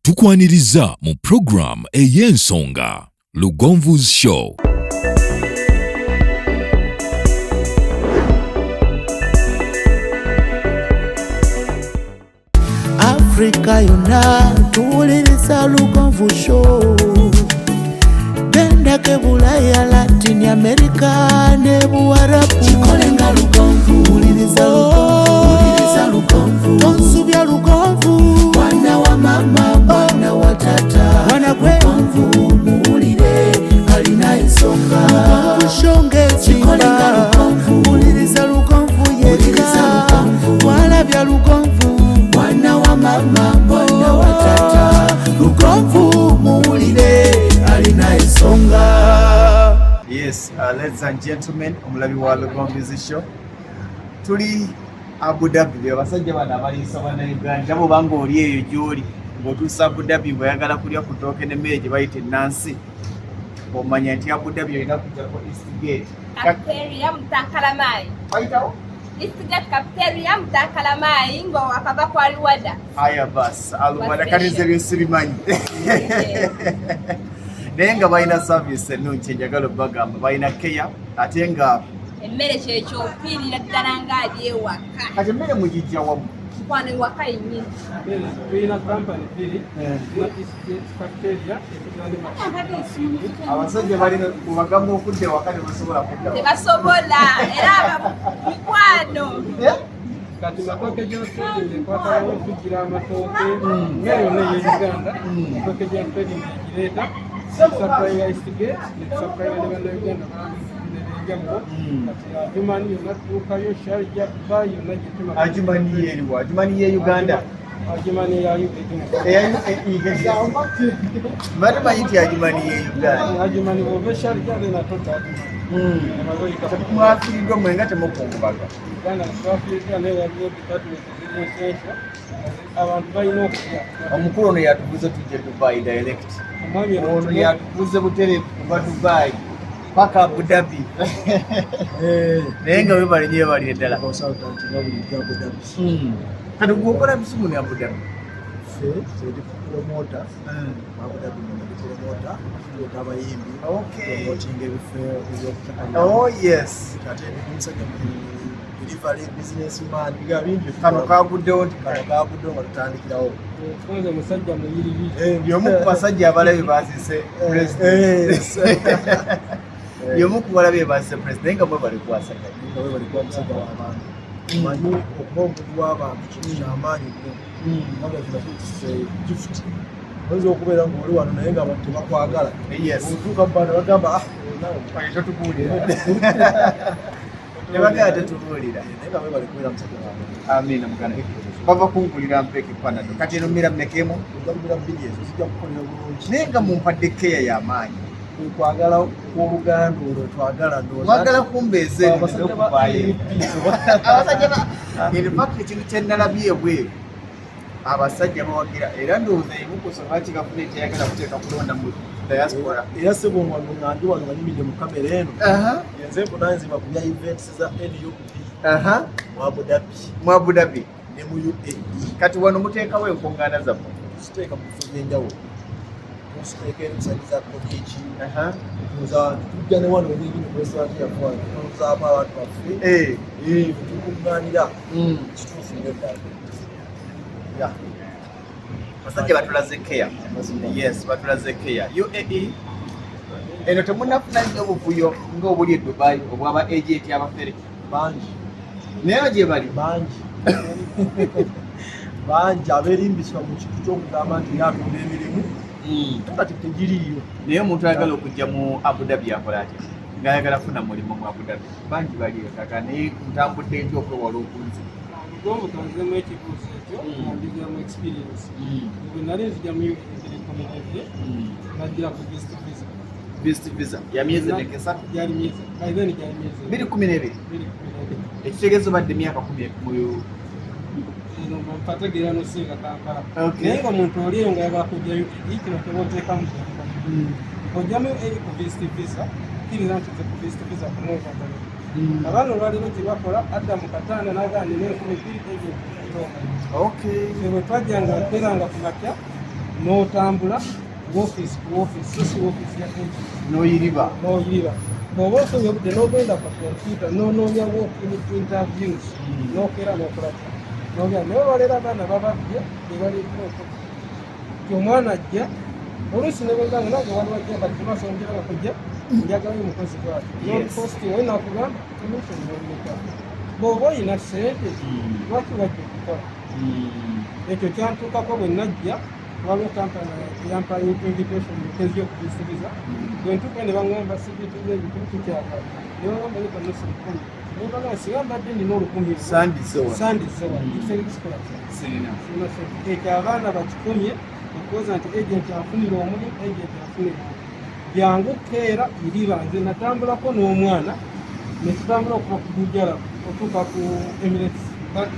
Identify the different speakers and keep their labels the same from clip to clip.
Speaker 1: Tukwaniriza mu program ey'ensonga Lugonvu's Show.
Speaker 2: Afrika yonna tuwuliriza Lugonvu Show. Gendako Bulaya, Latin America ne Buwarabu. Kikolenga Lugonvu, wuliriza Lugonvu, wuliriza Lugonvu, tonsubya Lugonvu, mwana wa mama, mwana wa tata, mwana gwe Lugonvu, muwulire alina ensonga. Lugonvu Show ng'ezimba, Lugonvu, wuliriza Lugonvu yekka, walabya Lugonvu, mwana wa mama, mwana wa tata, Lugonvu muwulire alina ensonga.
Speaker 3: Yes, ladies and gentlemen, omulabi wa Lugonvu's Show. Tuli Abu Dhabi, be abasajja bano abaliisa Bannayuganda bw'oba ng'oli eyo gy'oli ng'otuusa Abu Dhabi ng'oyagala kulya ku ttooke n'emmere gye bayita ennansi, omanya nti Abu Dhabi olina kujjako Eastgate.
Speaker 4: Cafeteria Mutakalamayi.
Speaker 3: Bayitawo?
Speaker 4: Eastgate Cafeteria Mutakalamayi nga wakava kwa Luwada.
Speaker 3: Aya bas, Aluwada kati nze
Speaker 4: Station.
Speaker 3: byo sibimanyi. Naye nga balina service ennungi, kyenjagala obbagamba balina care ate nga
Speaker 4: Emmere kyekyo ofiirira ddala ng'ali ewaka.
Speaker 3: Kati emmere mugijja wamu?
Speaker 4: Mukwano, ewaka yennyini.
Speaker 5: Tulina kampani bbiri, tulina Eastgate Cafeteria etugamba.
Speaker 3: Abasajja balina kubagamba okudda ewaka tebasobola kudda waka.
Speaker 4: Tebasobola era mikwano.
Speaker 3: Eh?
Speaker 5: Kati Matooke John Trading ekwatalawo okugira amatooke, mmere yonna ey'Uganda. Matooke John Trading egireeta, supplyinga Eastgate, netusupplyinga ne Bannayuganda benjawulo. Kati Adjumani yonna tutuukayo, Sharjah, Dubai yonna gyetuma.
Speaker 3: Adjumani yeeriwa? Adjumani ye Uganda?
Speaker 5: Adjumani ya UAE.
Speaker 3: Mbadde manyi nti Adjumani ye Uganda.
Speaker 5: Adjumani bw'ova e Sharjah then atodda Adjumani. Emaze oyita
Speaker 3: Mwafiiriddwa mwe nga temukungubaga.
Speaker 5: Uganda twafiiriddwa, naye waliwo department eziri essential, abantu balina okulya.
Speaker 3: Omukulu ono yatuvuze tujje Dubai direct.
Speaker 5: Omwami
Speaker 3: ono yatuvuze butereevu kuva Dubai paka Abu Dhabi, naye nga webale nyo, webalire ddala.
Speaker 6: Consultant nga bulijjo Abu Dhabi.
Speaker 3: Kati gweokola bisimu ne Abu Dhabi?
Speaker 6: Ffe ndi promoter Abu Dhabi, ndi promoter, tuleeta abayimbi, promoting ebifo ebyokutaka.
Speaker 3: Oh yes.
Speaker 6: Ate ndi musajja mu delivery, business man, biga bingi.
Speaker 3: Kano kaguddewo nti
Speaker 6: kano kaguddewo nga tutandikirawo.
Speaker 5: Kwanza musajja muyiriri.
Speaker 3: Y'omu ku basajja abalabe bazise president, y'omu ku balabe bazise president, naye nga mwebale kwasaganya.
Speaker 6: Nga webali kuba musajja w'abantu, manyi okuba omuntu w'abantu kintu kyamaanyi nnyo, kubanga kino gift. Oyinza okubeera ng'oli wano naye nga abantu tebakwagala. Otuuka mu bantu bagamba, "Ah, nawe."
Speaker 3: Oyo totubuulira, ne bagala tetubuulira.
Speaker 6: Naye nga webali kubeera musajja w'abantu.
Speaker 3: Amiina. Muganda bava kungulira mpeke Panado, kati eno mira mmekemu?
Speaker 6: Ojja bbiri, ezo zijja kukolera bulungi.
Speaker 3: Naye nga mumpadde keya y'amaanyi.
Speaker 6: Kwagala kw'oluganda olwo twagala, ndowooza.
Speaker 3: Mwagala kumbeeza eno.
Speaker 6: Abasajja ba
Speaker 3: okuvaayo abasajja ba, in fact ekintu kye nalabye ebweru, abasajja bawagira, era ndowooza emukuso lwaki gavumenti eyagala kuteeka kulonda mu diaspora.
Speaker 6: Era sebo wano nga ndi wano nga nyimiridde mu kamera eno, yenze nvunanyizibwa ku bya events za NUP mu Abu Dhabi
Speaker 3: mu Abu Dhabi
Speaker 6: ne mu UAE.
Speaker 3: Kati wano muteekawo enkuŋŋaana zammwe?
Speaker 6: Tuziteeka mu bifo by'enjawulo, tuziteeka eri za kotiki, tuza tujja ne wano wenyini ku restaurant yaffe wano, tutunzaamu abantu baffe. Tukuŋŋaanira kituufu nnyo ddala. Yeah.
Speaker 3: Basajja batulaze care. Yes, batulaze care. UAE eno temunafuna nnyo obuvuyo ng'obuli e Dubai obwaba agent abafere?
Speaker 6: Bangi.
Speaker 3: Naye gye bali.
Speaker 6: Bangi bangi abeerimbisibwa mu kintu ky'okugamba nti ye atunda emirimu kati tegiriiyo.
Speaker 3: Naye omuntu ayagala okujja mu Abu Dhabi akola atya ng'ayagala funa mulimu mu Abu Dhabi? Bangi bali kaka, naye ntambudde ntya okwewala okunzi?
Speaker 5: Lugonvu, kanzemu ekibuuzo ekyo nga mbigiramu experience. Bwe nali nzija mu UK 2012, najjira ku visit visa.
Speaker 3: Visit visa ya myezi emeka, 3?
Speaker 5: Gyali myezi, by then gyali myezi
Speaker 3: 2012?
Speaker 5: 2012.
Speaker 3: Ekitegeeza obadde myaka 10 mu
Speaker 5: Eno mpategeera nosinga Kampala.
Speaker 3: Okay.
Speaker 5: Naye nga omuntu oli eyo nga yagala kujja UAE, kino kyoba oteekamu, ojjamu eri ku visit visa, kkiriza nti nze ku visit visa ku mwezi omulimu. Abaana olwaleero kye bakola, adda mu katanda n'agamba nina 2000, agent. Ffe bwe twajjanga, mpeeranga ku makya. N'otambula woofiisi ku woofiisi, so si woofiisi ya agent.
Speaker 3: N'oyiriba.
Speaker 5: N'oyiriba. Bw'oba ofunye obudde n'ogenda ku kompyuta n'onoonya walk-in interviews, n'okeera n'okola ki, n'ogenda. Naye olwaleero abaana bababbye, bebaleetera okuti nti omwana ajja oluusi ne bweganga nange waliwo ajja nga temasonjera bakujja njagalayo omukozi bwati, n'oliposti we nakugamba commission n'omeka. Bw'oba oyina ssente, lwaki wajja okukola ekyo? Kyantuukako bwe najja, waliwo kampani eyampa invitation mukezi okubisiriza. Bwe ntuuka ne baŋŋamba sibituza ebintu tukyagala, ne baŋŋamba leka nusu 1000. Ne bagamba singa mbadde nina 1000
Speaker 3: Sandizze wano.
Speaker 5: Sandizze wano. Ekisere kikola ki?
Speaker 3: Sirina.
Speaker 5: Sirina ssente. Ekyo abaana bakikomye okuwoza nti agent afunira omulimu, agent afunira omulimu. Jangu keera iriba. Nze natambulako n'omwana netutambula okuva ku Bujjala otuuka ku Emirates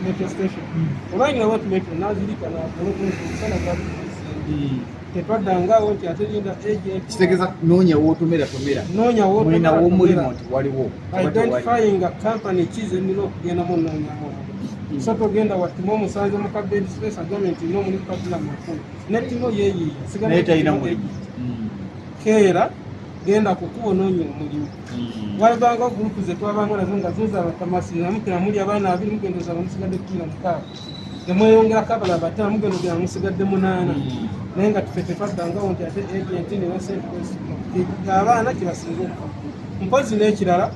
Speaker 5: metro station. Olwayingira watu metro nazirika naomusana gwatuiseemu, tetwaddangaawo nti ate linda agent.
Speaker 3: Kitegeeza noonya wootomera tomera.
Speaker 5: Noonya.
Speaker 3: Mulina w'omulimu nti waliwo oba tewali.
Speaker 5: Identifying a company kize nina okugendamu noonyamu omulimu, so togenda wattima omusanze mu ka bed space agambye nti nina omulimu katula makumi ne timo yeeyiiya.
Speaker 3: Naye talina mulimu.
Speaker 5: Keera, genda kukuba onoonya omulimu. Walibanga gurupu zetwabanga nazo nga zo zabatamasi, namukira muli abaana 20, mugenda ozaba musigadde 16, nemweyongerako abalala bataano, mugenda ogenda musigadde munaana. Naye nga tufe tetwaddangawo nti ate agent nina sente. Abaana kyebasinza okufa mpozi n'ekirala,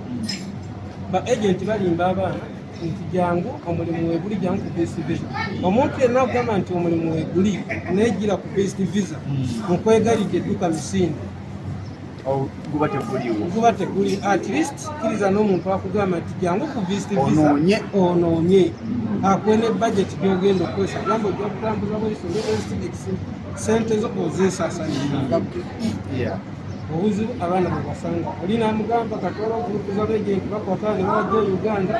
Speaker 5: ba agent balimba abaana nti jangu omulimu weguli, jangu ku visit visa. Omuntu yenna akugamba nti omulimu weguli negira ku visit visa, nkwegayiridde edduka misinde.
Speaker 3: Guba teguliwo.
Speaker 5: Guba teguli. At least kkiriza n'omuntu akugamba nti jangu ku visit visa.
Speaker 3: Onoonye.
Speaker 5: Onoonye, akuwe ne budget gyogenda okukozesa, gamba ojja kutambuza bwesonga sente zo ozeesaasanyiza. Obuzibu abaana bwebasanga oli namugamba katwala gurupu z'abagenti bakwata ne babajja e Uganda,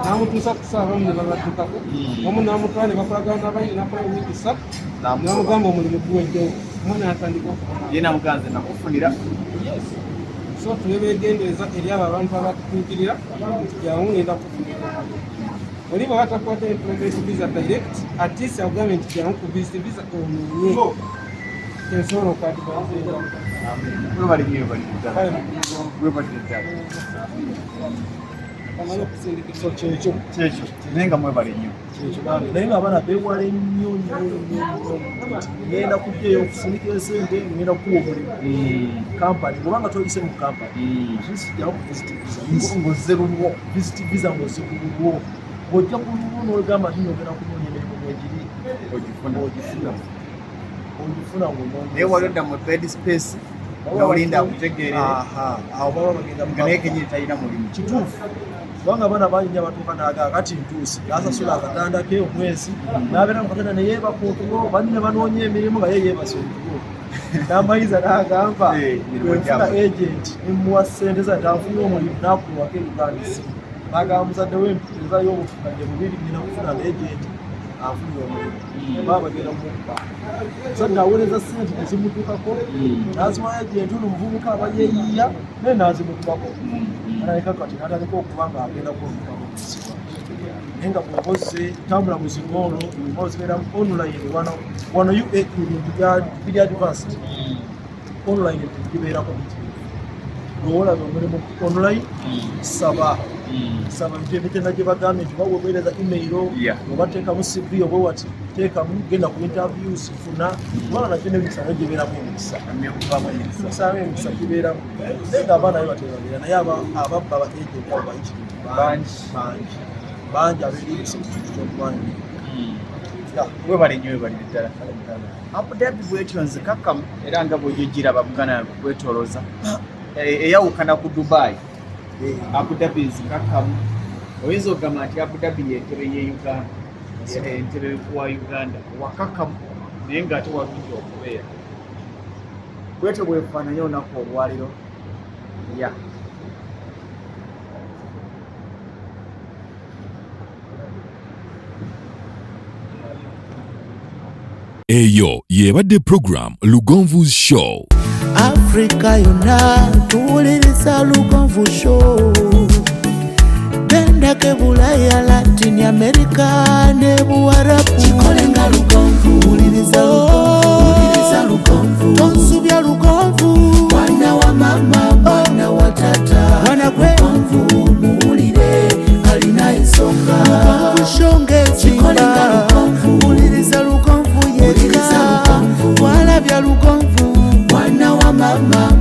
Speaker 5: namutuusa ku saawa bamu ne babaddukako, omu namutwala ne bakolagana n'abayini, nakola wiiki 3, namugamba omulimu guweddewo, omwana natandika okubona.
Speaker 3: Ye namuganze nakufunira.
Speaker 5: Yes, so tube begendereza eri abo abantu abatutuukirira nti jangu ngenda kufunira. Oli bwaba takwata employment visa direct, at least akugambe nti jangu ku visit visa onoonye ensobola okwatibwa.
Speaker 3: Webale nnyo, webale ddala, webale ddala.
Speaker 5: Amanye okusindika.
Speaker 6: So kyekyo.
Speaker 3: Kyekyo, naye nga mwebale nnyo.
Speaker 6: Kyekyo bambi, naye nga abaana beewale nnyo nnyo nnyo nnyo nti ngenda kujjayo okusindika esente, ngenda kukuwa omulimu kampani, kubanga toyise mu kampani. At least jjawo ku visit visa.
Speaker 3: Ng'ozze lulwo.
Speaker 6: Visit visa ng'ozze ku lulwo, ng'ojja ku lulwo n'ogamba nti ogenda kunoonya emirimu mwegiri.
Speaker 3: Ogifuna.
Speaker 6: Ogifuna, ogifuna ng'onoonya.
Speaker 3: Naye wali odda mu bed space n'olinda akutegeerere.
Speaker 6: Aha, awo baba bagenda
Speaker 3: nga naye kenyini talina mulimu.
Speaker 6: Kituufu, kubanga abaana bangi nnyo abatuuka n'agaa kati ntuuse, n'asasula akatanda ke omwezi n'abeera mu katanda neyeebaka otulo, banne banoonya emirimu nga ye yeebase otulo, n'amayiza n'agamba
Speaker 3: Emirimu
Speaker 6: bwenfuna
Speaker 3: gyabwe.
Speaker 6: Agent nemuwa ssente za tanfunye omulimu, n'akuwako e Uganda essimu n'agamba muzadde we empeereza y'obukadde 2 ngenda kufuna agent anfunye omulimu, baba bagenda mukkuba. Muzadde aweereza ssente nezimutuukako n'aziwa agent ono omuvubuka aba yeeyiiya naye n'azimukubako, alabika kati n'atandika okuba nga agenda kwonukako naye nga bw'oba tambula mu zimoolo, imoolo zibeera online. Wano wano UAE ebintu biri advanced, online ebintu bibeerako bitirivu. Bw'olaba omulimu online, saba saba nti emitendera gye bagambye nti oba weweereza email, oba teekamu CV, oba wati teekamu, genda ku interviews, funa, kubanga nakyo n'emikisa nayo gibeeramu emikisa.
Speaker 3: Kuvamu emikisa.
Speaker 6: Emikisa, emikisa gibeeramu, naye nga abaana be batebabeera naye ababba ba agent abo bayitirivu.
Speaker 3: Bangi.
Speaker 6: Bangi, bangi abeerimbise mu kintu ky'okubanga.
Speaker 3: Webale nnyo, webalire ddala. Abu Dhabi bwetyo nzikakkamu, era nga bw'ojogiraba bugana kwetolooza, eyawukana ku Dubai. Abu Dhabi nzikakkamu, oyinza okugamba nti Abu Dhabi yentebe ye Uganda, entebe wa Uganda wakakkamu, naye ng'ate walungi okubeera. Bwetyo bwefaananye olunaku olwaliro ya.
Speaker 1: Eyo y'ebadde program Lugonvu's Show.
Speaker 2: Afrika yonna tuwuliriza Lugonvu Show. Gendako Bulaya, Latin America ne Buwarabu. Kikole nga Lugonvu. Wuliriza Lugonvu. Lugonvu, mwana wa mama.